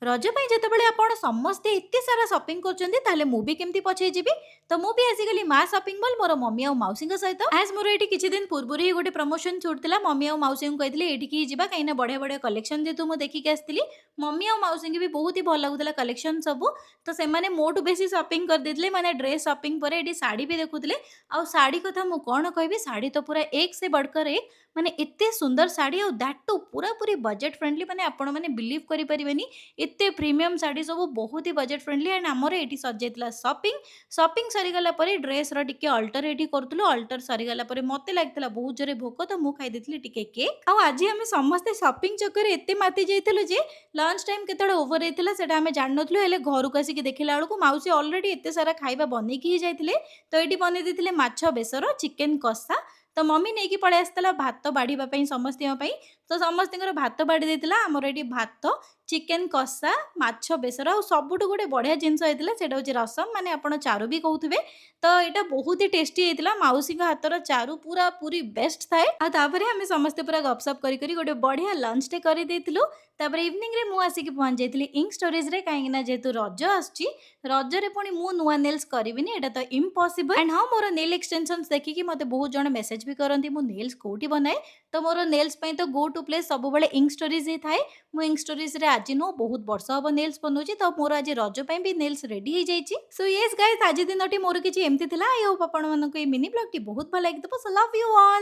ରଜ ପାଇଁ ଯେତେବେଳେ ଆପଣ ସମସ୍ତେ ଏତେ ସାରା ସପିଂ କରୁଛନ୍ତି, ତାହେଲେ ମୁଁ ବି କେମିତି ପଛେଇ ଯିବି? ତ ମୁଁ ବି ଆସିଗଲି ମା ସପିଂ ମଲ୍ ମୋର ମମି ଆଉ ମାଉସୀଙ୍କ ସହିତ। ଆଜ୍ ମୋର ଏଇଠି କିଛି ଦିନ ପୂର୍ବରୁ ହିଁ ଗୋଟେ ପ୍ରମୋସନ ସୁଟ୍ ଥିଲା, ମମି ଆଉ ମାଉସୀଙ୍କୁ କହିଥିଲି ଏଇଠିକି ହିଁ ଯିବା, କାହିଁକିନା ବଢ଼ିଆ ବଢ଼ିଆ କଲେକ୍ସନ ଯେହେତୁ ମୁଁ ଦେଖିକି ଆସିଥିଲି, ମମି ଆଉ ମାଉସୀଙ୍କୁ ବି ବହୁତ ହି ଭଲ ଲାଗୁଥିଲା କଲେକ୍ସନ ସବୁ। ତ ସେମାନେ ମୋଠୁ ବେଶୀ ସପିଂ କରିଦେଇଥିଲେ। ମାନେ ଡ୍ରେସ୍ ସପିଂ ପରେ ଏଠି ଶାଢ଼ୀ ବି ଦେଖୁଥିଲେ। ଆଉ ଶାଢ଼ୀ କଥା ମୁଁ କ'ଣ କହିବି, ଶାଢ଼ୀ ତ ପୁରା ଏକ ସେ ବଢ଼କର ଏକ। ମାନେ ଏତେ ସୁନ୍ଦର ଶାଢ଼ୀ ଆଉ that two ପୁରାପୁରି ବଜେଟ୍ ଫ୍ରେଣ୍ଡଲି। ମାନେ ଆପଣମାନେ ବିଲିଭ୍ କରିପାରିବେନି, ଏତେ ପ୍ରିମିୟମ୍ ଶାଢ଼ୀ ସବୁ ବହୁତ ହି ବଜେଟ୍ ଫ୍ରେଣ୍ଡଲି। ଆଣ୍ଡ ଆମର ଏଇଠି ସରିଯାଇଥିଲା ସପିଂ। ସପିଂ ସରିଗଲା ପରେ ଡ୍ରେସ୍ର ଟିକେ ଅଲ୍ଟର ଏଇଠି କରୁଥିଲୁ। ଅଲ୍ଟର ସରିଗଲା ପରେ ମୋତେ ଲାଗିଥିଲା ବହୁତ ଜୋରେ ଭୋକ, ତ ମୁଁ ଖାଇ ଦେଇଥିଲି ଟିକେ କେକ୍। ଆଉ ଆଜି ଆମେ ସମସ୍ତେ ସପିଂ ଚକରେ ଏତେ ମାତି ଯାଇଥିଲୁ ଯେ ଲଞ୍ଚ ଟାଇମ୍ କେତେବେଳେ ଓଭର ହେଇଥିଲା, ସେଇଟା ଆମେ ଜାଣିନଥିଲୁ। ହେଲେ ଘରକୁ ଆସିକି ଦେଖିଲା ବେଳକୁ ମାଉସୀ ଅଲରେଡ଼ି ଏତେ ସାରା ଖାଇବା ବନେଇକି ହିଁ ଯାଇଥିଲେ। ତ ଏଇଠି ବନେଇ ଦେଇଥିଲେ ମାଛ ବେସର, ଚିକେନ୍ କଷା। ତ ମମି ନେଇକି ପଳେଇ ଆସିଥିଲା ଭାତ ବାଢ଼ିବା ପାଇଁ ସମସ୍ତଙ୍କ ପାଇଁ। ତ ସମସ୍ତଙ୍କର ଭାତ ବାଢ଼ି ଦେଇଥିଲା। ଆମର ଏଇଠି ଭାତ, ଚିକେନ୍ କଷା, ମାଛ ବେସର ଆଉ ସବୁଠୁ ଗୋଟେ ବଢ଼ିଆ ଜିନିଷ ହେଇଥିଲା, ସେଇଟା ହେଉଛି ରସମ, ମାନେ ଆପଣ ଚାରୁ ବି କହୁଥିବେ। ତ ଏଇଟା ବହୁତ ହି ଟେଷ୍ଟି ହେଇଥିଲା। ମାଉସୀଙ୍କ ହାତର ଚାରୁ ପୁରା ପୁରି ବେଷ୍ଟ ଥାଏ। ଆଉ ତାପରେ ଆମେ ସମସ୍ତେ ପୁରା ଗପସପ କରି କରି ଗୋଟେ ବଢ଼ିଆ ଲଞ୍ଚଟେ କରିଦେଇଥିଲୁ। ତାପରେ ଇଭିନିଂରେ ମୁଁ ଆସିକି ପହଞ୍ଚି ଯାଇଥିଲି ଇଙ୍କ ଷ୍ଟୋରେଜରେ, କାହିଁକିନା ଯେହେତୁ ରଜ ଆସୁଛି, ରଜରେ ପୁଣି ମୁଁ ନୂଆ ନେଲ୍ସ କରିବିନି, ଏଇଟା ତ ଇମ୍ପସିବଲ୍। ଆଣ୍ଡ ହଁ, ମୋର ନେଲ୍ ଏକ୍ସଟେନସନ୍ସ ଦେଖିକି ମୋତେ ବହୁତ ଜଣ ମେସେଜ ବି କରନ୍ତି ମୁଁ ନେଲ୍ସ କୋଉଠି ବନାଏ। ତ ମୋର ନେଲ୍ସ ପାଇଁ ତ ଗୋ ଟୁ ପ୍ଲେସ୍ ସବୁବେଳେ ଇଙ୍କ ଷ୍ଟୋରିଜ ହିଁ ଥାଏ। ମୁଁ ଇଙ୍କ ଷ୍ଟୋରିଜରେ ଆଜି ନୁହଁ, ବହୁତ ବର୍ଷ ହବ ନେଲ୍ସ ବନଉଛି। ତ ମୋର ଆଜି ରଜ ପାଇଁ ବି ନେଲ୍ସ ରେଡି ହେଇଯାଇଛି। ସୋ ୟେସ୍ ଗାଇସ୍, ଆଜି ଦିନଟି ମୋର କିଛି ଏମିତି ଥିଲା। I Hope ଆପଣମାନଙ୍କୁ ଏଇ ମିନି ବ୍ଲଗ୍ଟି ବହୁତ ଭଲ ଲାଗିଥିବ। So love you all.